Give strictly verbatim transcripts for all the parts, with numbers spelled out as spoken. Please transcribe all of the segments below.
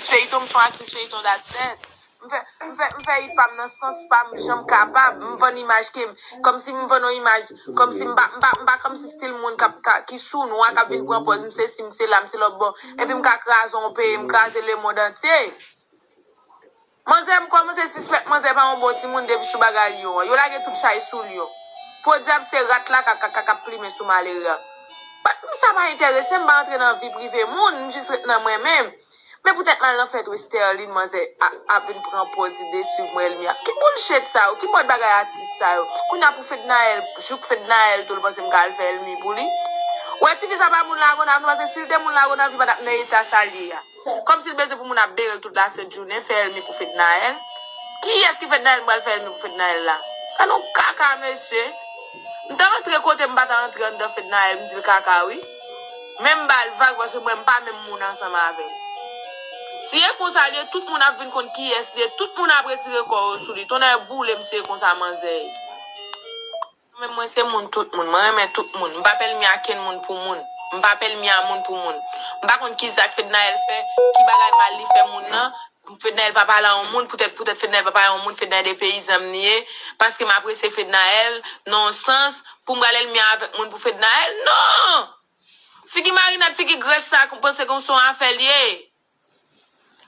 Feyton, m se yon aktris feyton, that's it. M fè, m fè, m fè hit pa m nan sans pa m, jan m kapab. M vann imaj ke m, kòmsi m vann yon imaj, kòmsi m pa, m pa, m pa kòmsi stil moun k ap, ka, ki sounwa, k ap vin pran pòz, m se si, m se la, m se lòt bò. Epi m ka kraze yon peyi, m kraze lemonn antye. Manzè, m kòmanse sispèk manzè pa yon bon timoun depi sou bagay Lyon an. Yo lage tout chay sou Lyon. Podyab se rat la k ap, k ap, k ap plimen sou malere a. But mi sa pa enterese m, m pa antre nan vi prive moun, m jis ret nan mwen menm. Men poutèt m al nan fèt Westerline, manzè ap, ap vin pran pòz li deswiv mwen, Elmi a. Ki bullshit sa yo? Ki mòd bagay atis sa yo? Kounye a pou Fednaelle, jouk Fednaelle tou, l panse m ka al fè Elmi pou li? Wè, tifi sa pa moun Lagonav, non, paske si l te moun Lagonav, li pa t ap nan eta sa l ye a. Kòmsi l bezwen pou moun ap bere l tout lasent jounen, fè Elmi pou Fednaelle. Kiyès ki Fednaelle m pral fè Elmi pou Fednaelle la? Gad yon kaka, mesye. M ta antre kote m pa ta antre anndan Fednaelle, m di l kaka, wi. Men m ba l vag, paske mwen, m pa menm moun ansanm avè l. Si e konsa l ye, tout moun ap vin konn kiyès l ye, tout moun ap retire kò yo sou li. Tonnè boule m si e konsa manzè ye. Mwen menm, mwen se moun tout moun. Mwen renmen tout moun. M p ap ènmi a kenn moun pou moun. M p ap ènmi a moun pou moun. M pa konn ki zak Fednaelle fè, ki bagay mal li fè moun nan. Fednaelle pa pale a yon moun, poutèt, poutèt Fednaelle pa pale a yon moun, Fednaelle de peyizan m li ye. Paske m apresye Fednaelle, nan yon sans, pou m pral ènmi avèk moun pou Fednaelle? Non! Figi marinad, figi grès sa, k panse kon se yon afè l ye.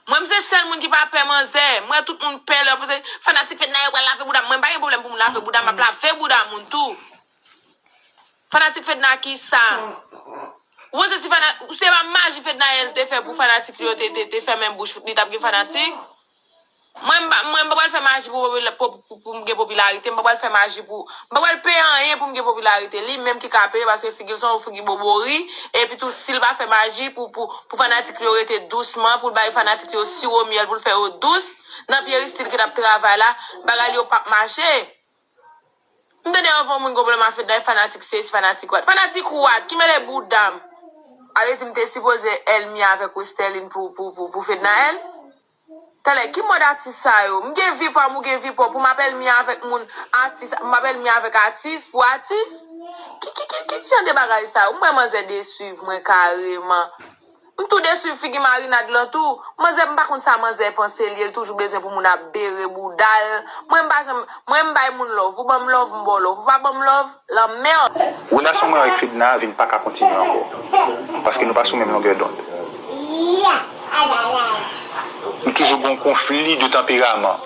Mwen, m se sèl moun ki pa pè manzè. M wè tout moun pè lè yo panse fanatik Fedna yo pral lave bouda m. Mwen, m pa gen pwoblèm pou moun lave bouda m, m ap lave bouda moun tou. Fanatik Fedna kisa? Ou panse si fana-, se pa maji Fednaelle te fè pou fanatik li yo te, te, te fèmen bouch li t ap gen fanatik? Mwen, m pa, mwen, m pa pral fè maji pou popila-, pou, pou, pou m gen popilarite, m pa pral fè maji pou, m pa pral peye anyen pou m gen popilarite. Li menm ki ka peye, paske figi l se yon figi bobori, epi tou, si l pa fè maji pou, pou, pou fanatik li yo rete dousman, pou l bay fanatik li yo siwo myèl, pou l fè yo dous, nan pye Ristil ki t ap travay la, bagay li yo p ap mache. M tande anvan moun gon pwoblèm a Fedna, e fanatik sesi, fanatik what. Fanatik what? Ki mele bouda m? A vle di m te sipoze ènmi avèk Westerline pou, pou, pou, pou Fednaelle? Talè, ki mòd atis sa yo? M gen vi pa m, ou gen vi pa w, pou m ap ènmi avèk moun, atis, m ap ènmi avèk atis pou atis? Ki, ki, ki, ki jan de bagay sa yo? M wè manzè deswiv mwen kareman. M tou deswiv figi marinad lan tou. Manzè, m pa konn sa manzè panse l ye, l toujou bezwen pou moun ap bere bouda l. Mwen, m pa janm, mwen, m bay moun love. Ou ban m love, m ba w love. Ou pa ban m love, lanmèd. Relasyon mwen avèk Fedna vin pa ka kontinye ankò. Paske nou pa sou menm longè dond. Nou toujou gen yon konfli de tanperaman.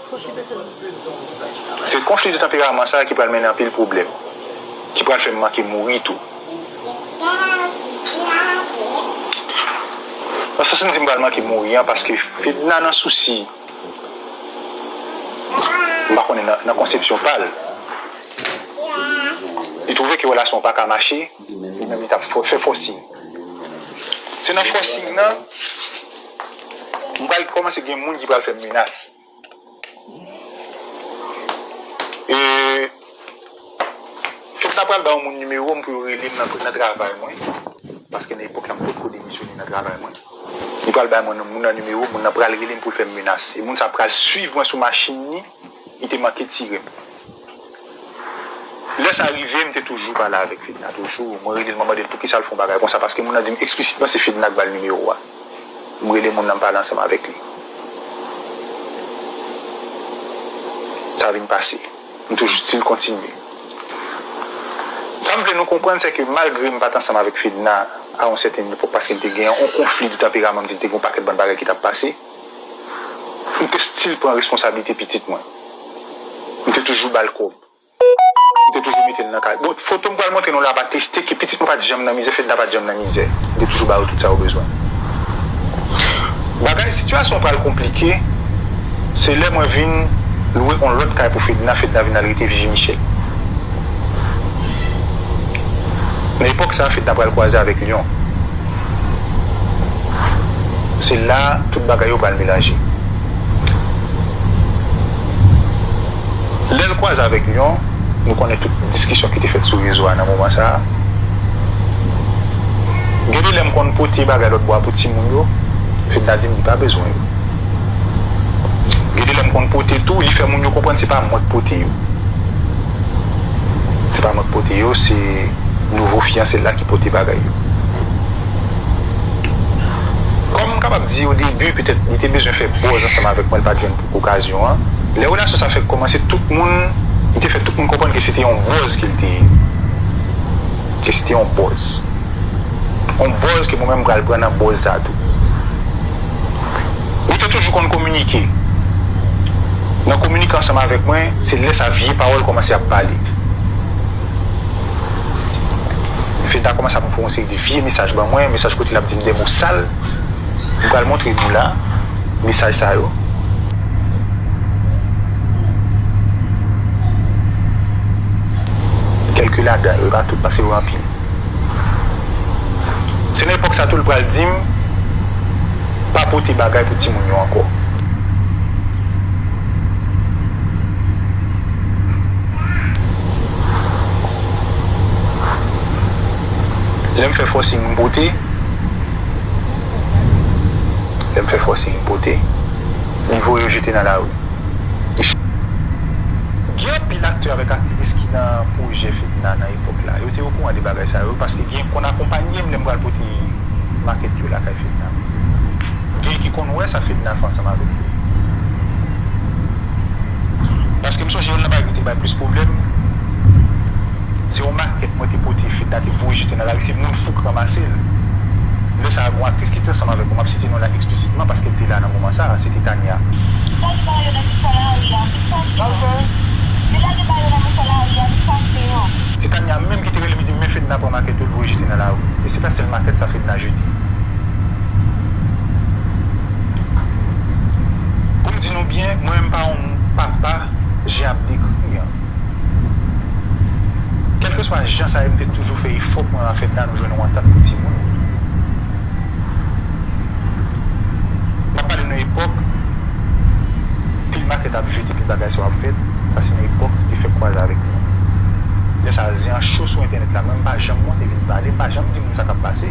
Se konfli de tanperaman sa a ki pral mennen anpil pwoblèm, ki pral fè m manke mouri tou. Nan sans m di m pral manke mouri an, paske Fedna nan sousi, m pa konnen nan, nan konsepsyon pa l, li twouve ke relasyon an pa ka mache, li menm li t ap fò-, fè fòsing. Se nan fòsing nan, m pral kòmanse gen moun ki pral fè m menas. E Fedna pral ba yon moun nimewo m pou yo rele m nan, nan travay mwen. Paske nan epòk la, m potko demisyone nan travay mwen. Li pral ba mwen moun nan nimewo, moun nan pral rele m pou l fè m menas. E moun sa pral swiv mwen sou machin li, li te manke tire m. Lè sa rive, m te toujou pale avèk Fedna, toujou. Mwen rele l, mwen mande l poukisa l fè yon bagay konsa, paske moun nan di m eksplisitman se Fedna k ba l nimewo a. M rele moun nan, m pale ansanm avèk li. Sa vin pase. M toujou still kontinye. Sa m vle nou konprann, se ke malgre m pa t ansanm avèk Fedna a yon sèten epòk, paske n te gen yon konfli de tanperaman, m di n te gen yon pakèt bann bagay ki t ap pase, m te still pran responsablite pitit mwen. M te toujou ba l kòb. M te toujou mete l nan kay. Bon, foto m pral montre nou la pa teste ke pitit mwen pa t janm nan mizè, Fedna pa t janm nan mizè. M te toujou ba yo tout sa yo bezwen. Bagay, sitiyasyon pral konplike, se lè mwen vin lwe yon lòt kay pou Fedna, Fedna vin al rete Vivi Michel. Nan epòk sa a, Fedna pral kwaze avèk Lyon. Se la tout bagay yo pral melanje. Lè l kwaze avèk Lyon, nou konnen tout diskisyon ki te fèt sou rezo a nan moman sa a. Gen de lè m konn pote bagay lòt bò a pou timoun yo, Fedna di m li pa bezwen yo. Gen de lè m konn pote tou, li fè moun yo konprann se pa mwen k pote yo. Se pa mwen k pote yo, se nouvo fiyanse l la ki pote bagay yo. Kòm m k Kapab di, o debi, petèt, li te bezwen fè buzz ansanm avèk mwen, li pa t jwenn pou okazyon an. Lè relasyon sa fèk kòmanse, tout moun, li te fè tout moun konprann ke se te yon buzz ke l te ye. Ke se te yon buzz. Yon buzz ke mwen menm m pral pran nan buzz sa tou. Nou te toujou konn kominike. Nan kominike ansanm avèk mwen, se lè sa vye pawòl kòmanse ap pale. Fedna kòmanse ap voye yon seri de vye mesaj ban mwen, mesaj kote l ap di m de mo sal. M pral montre nou la, mesaj sa yo. Kèlke ladan yo, e pa tout, paske yo anpil. Se nan epòk sa tou l pral di m, pa pote bagay pou timoun yo ankò. Lè m fè forcing m pote, lè m fè forcing m pote, li voye yo jete nan lari. Gen anpil aktè avèk aktris ki nan pwojè Fedna nan epòk la. Yo te okouran de bagay sa yo, paske gen konn akonpanye m lè m pral pote makèt yo lakay Fedna. Gen ki konn wè sa Fedna fè ansanm avèk yo. Paske m sonje youn nan bagay ki te bay plis pwoblèm, se yon makèt mwen te pote, Fedna te voye jete nan lari, se moun fou k ranmase l. Lè sa a, gon aktris ki te ansanm avèk mwen, m ap site non l la eksplisitman paske l te la nan moman sa a, se te Tania. Li lage ba yo nan mitan lari a, li pase yo. Li lage ba yo nan mitan lari a, li pase yo. Se Tania menm ki te rele m, li di m, "Men Fedna pran makèt yo, l voye jete nan lari." E se pa sèl makèt sa Fedna jete. Pou m di nou byen, mwen menm m pa yon papa jan ap dekri an. Kèlkeswa jan sa ye, m te toujou fè efò pou mwen ak Fedna nou jwenn yon antant pou timoun. M ap pale nan epòk pil makèt ap jete, pil bagay sa yo ap fèt, sa se nan epòk li te fèk kwaze avèk nou. Lè sa a, zen an cho sou entènèt la, mwen m pa janm monte vin pale, m pa janm di moun sa k ap pase.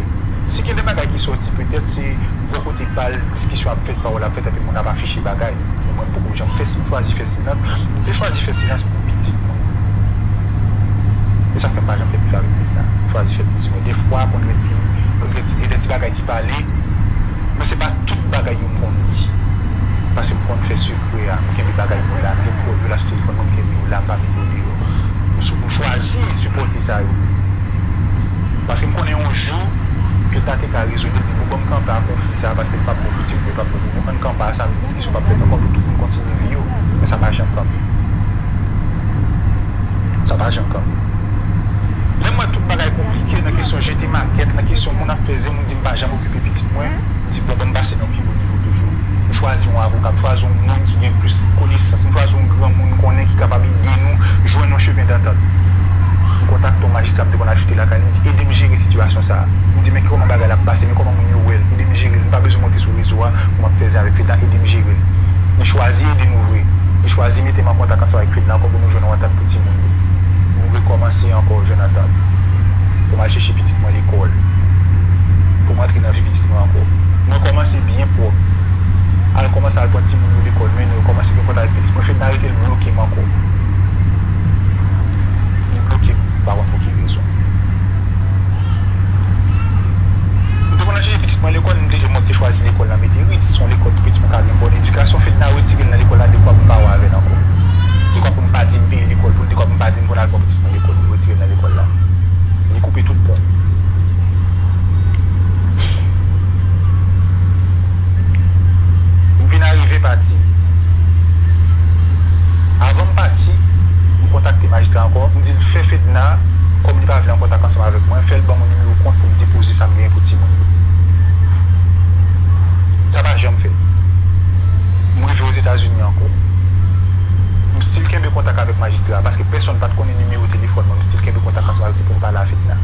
Si gen de bagay ki sòti, petèt se bò kote pa l, diskisyon ap fèt, pawòl ap fèt, epi moun ap afiche bagay. Men mwen, m poko janm fè, si m chwazi fè silans, m te chwazi fè silans pou pitit mwen. E sa fè m pa janm fè pifè avèk pitit la. M chwazi fè pitit mwen. Defwa, konn gen ti, konn gen ti, gen de ti bagay ki pale, men se pa tout bagay yo m konn di. Paske m konn fè sekrè a, m kenbe bagay mwen la, m gen pwòp yo l achte telefòn mwen, m kenbe yo la, m pa mete yo deyò. M sou, m chwazi sipòte sa yo. Paske m konnen yon jou, Fedna te ka rezone, di, "Bon, ban m kanpe a konfli sa a, paske l p ap bon pou timoun yo, l p ap bon pou nou. Ann kanpe a sa, men diskisyon p ap fèt ankò, pou tout moun kontinye vi yo." Men sa pa janm kanpe. Sa pa janm kanpe. Lè m wè tout bagay konplike nan kesyon jete makèt, nan kesyon moun ap fè zen, moun di m pa janm okipe pitit mwen, m di, "Bon, ban m pase nan pi wo nivo toujou." M chwazi yon avoka, m chwazi yon moun ki gen plis konesans, m chwazi yon granmoun m konnen ki kapab ede nou jwenn yon chemen dantant. M kontakte yon majistra m te konn al chite lakay li, m di, "Ede m jere sitiyasyon sa a." M di, "Men kòman bagay la ap pase, men kòman moun yo wè l, ede m jere l, m pa bezwen monte sou rezo a pou m ap fè zen avèk Fedna, ede m jere l." Li chwazi ede nou vre. Li chwazi mete m an kontak ansanm avèk Fedna ankò pou nou jwenn yon antant pou timoun yo. Nou rekòmanse ankò jwenn antant. Pou m al chèche pitit mwen lekòl. Pou m antre nan vi pitit mwen ankò. Mwen kòmanse byen pwòp. Al kòmanse al pran timoun yo lekòl, mennen yo, kòmanse gen kontak avèk pitit mwen. Fedna rete l bloke m ankò. Li bloke m, m pa konn pou ki rezon. M te konn al chèche pitit mwen lekòl, m te di mwen te chwazi lekòl nan Mete Rit, se yon lekòl pou pitit mwen ka gen bòn edikasyon. Fedna retire l nan lekòl la, dekwa pou m pa wè avè l ankò. Dekwa pou m pa di m peye lekòl pou l, dekwa pou m pa di m konn al pran pitit mwen lekòl, li retire l nan lekòl la. Li koupe tout pon. M vin arive pati. Avan m pati, m kontakte majistra ankò, m di l fè Fedna, kòm li pa vle an kontak ansanm avèk mwen, fè l ban mwen nimewo kont pou m depoze sa m genyen pou timoun yo. Sa pa janm fèt. M rive Ozetazini ankò. M still kenbe kontak avèk majistra a, paske pèsonn pa t konnen nimewo telefòn mwen. M still kenbe kontak ansanm avèk li pou m pale a Fedna.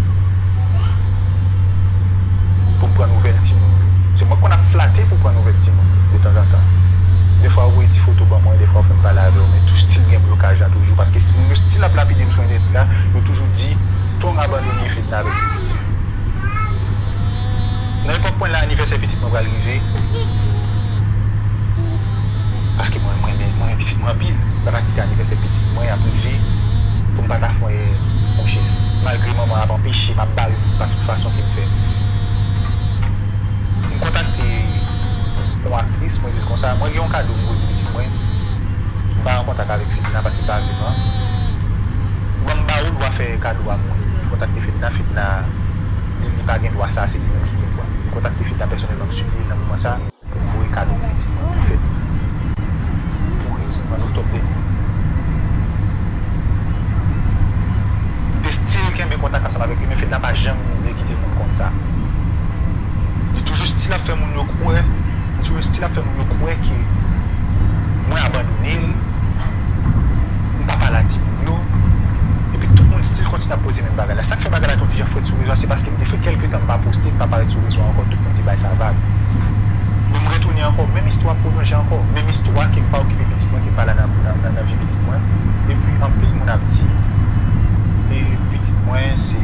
Pou m pran nouvèl timoun yo. Se mwen k konn ap flate pou pran nouvèl timoun yo, detanzantan. Defwa yo voye ti foto ban mwen, defwa yo fè m pale avè yo, men tou still gen blokaj la toujou, paske si moun yo still ap lapide m sou entènèt la, yo toujou di, Strong abandone Fedna avèk ti pitit. Nan epòk mwen la, anivèsè pitit mwen pral rive. Paske mwen, mwen renmen, mwen renmen pitit mwen anpil. M pa ka kite anivèsè pitit mwen ap rive pou m pa ta fè yon jès. Malgre manman ap anpeche m, ap bare pa tout fason ke m fè. M kontakte Mwen di l konsa, mwen gen yon kado m voye pou pitit mwen. M pa an kontak avèk Fedna paske l pa vivan. Ban m ba ou dwa fè kado a mwen. Kontakte Fedna, Fedna di li pa gen dwa sa, se li menm ki gen dwa. M kontakte Fedna pèsonèlman, m sipliye l nan moman sa pou voye kado pou pitit mwen pou l fèt pou pitit mwen, Oktòb dènye. M te still kenbe kontak ansanm avèk li, men Fedna pa janm vle kite moun konn sa. Li toujou still ap fè moun yo kwè, li toujou still ap fè moun yo kwè ke mwen abandone l, m pa pale a timoun yo, epi tout moun still kontinye ap poze menm bagay la. Sa k fè bagay la te yon ti jan frèt sou rezo a, se paske m te fè kèlke tan m pa poste, m pa parèt sou rezo a ankò, tout moun te bay sa vag. Men m retounen ankò, menm istwa pwolonje ankò, menm istwa ke m pa okipe pitit mwen, ke m pa la nan, nan, nan, nan vi pitit mwen. Epi anpil moun ap di, e pitit mwen, se,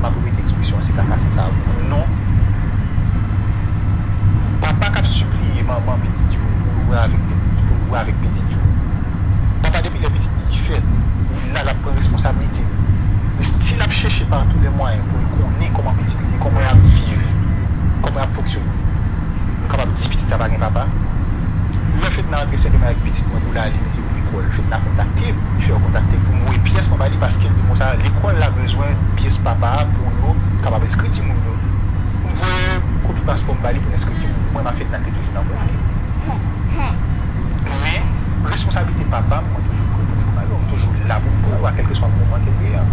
m ap repete ekspresyon an, se kaka, se sa. Non. Papa k ap sipliye manman pitit yo pou l wè avèk pitit, pou l wè avèk pitit yo. Papa, depi lè pitit li fèt, li la, l ap pran responsablite. Li still ap chèche pa tou lè mwayen pou l konnen kòman pitit li, kòman y ap viv, kòman y ap fonksyone. Nou kapab di pitit sa pa gen papa. Lè Fedna rantre Sendomeng ak pitit mwen pou l ale mete pou lekòl, Fedna kontakte m, li fè yo kontakte pou m voye pyès mwen ba li paske l di m konsa, lekòl la bezwen pyès papa a pou yo kapab enskri timoun yo. M voye kopi paspò m ba li pou l enskri timoun. Mwen, m ak Fedna te toujou nan konfli. Men, responsablite papa m, mwen toujou pran pou m pran yo, m toujou la pou m pran yo, a kèlkeswa moman ke l ye a.